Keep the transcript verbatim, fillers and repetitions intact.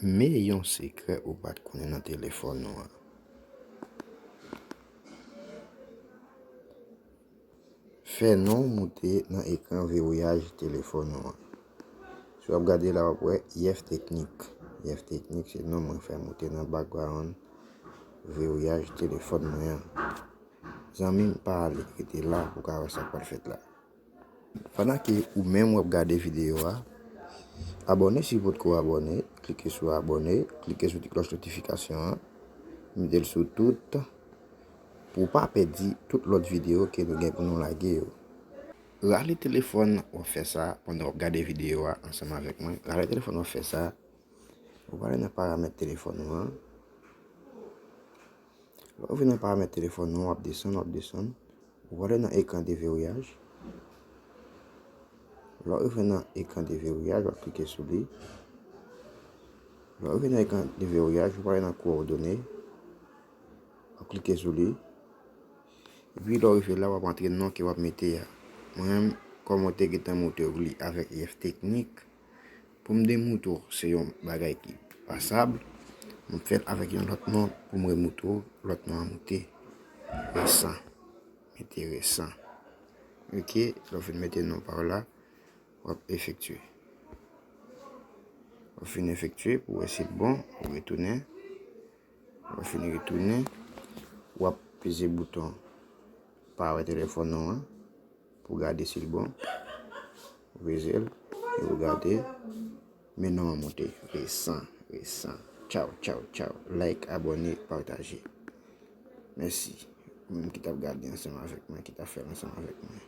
Men yon sekrè ou pa t konnen nan telefòn ou an. Fè non w moute nan ekran vewouyaj telefòn ou an. Si w ap gade la, w ap wè Yef Teknik. Yef Teknik, se non mwen fè moute nan background vewouyaj telefòn mwen an. Zanmi m, pa ale, rete la pou w ka wè sa k pral fèt la. Pandan ke ou menm w ap gade videyo a, abòne si w potko abòne, klike sou abòne, klike sou ti klòch notifikasyon an, mete l sou tout, pou w pa pèdi tout lòt videyo ke nou gen pou nou lage yo. Rale telefòn w ap fè sa pandan w ap gade videyo a ansanm avèk mwen. Rale telefòn w ap fè sa. Ou prale nan paramèt telefòn ou an. Lè w rive nan paramèt telefòn ou an, w ap desann, w ap desann. Ou prale nan ekran de vewouyaj. Lè w rive nan ekran de vewouyaj, w ap klike sou li. Lè w rive nan ekran de vewouyaj, ou prale nan kowòdone. W ap klike sou li. Epi lè w rive la, w ap antre non ke w ap mete a. Mwen menm, kòm ou te gentan moutre w li avèk Yef Teknik, pou m demoutre w se yon bagay ki pasab, m ap fè l avèk yon lòt non pou m remoutre w lòt non an moute. Resan. Mete resan. Oke, lè w fin mete non pa w la, w ap efektye. W ap fin efektye pou w wè si l bon, ou retounen. Ou fin retounen, w ap peze bouton pa wè telefòn ou an pou gade si l bon. Ou peze l, e ou gade, men non an moute. Resan, resan. Tchaw, tchaw, tchaw. Like, abòne, pataje. Mèsi. Ou menm ki t ap gade ansanm avèk mwen, ki t ap fè l ansanm avèk mwen.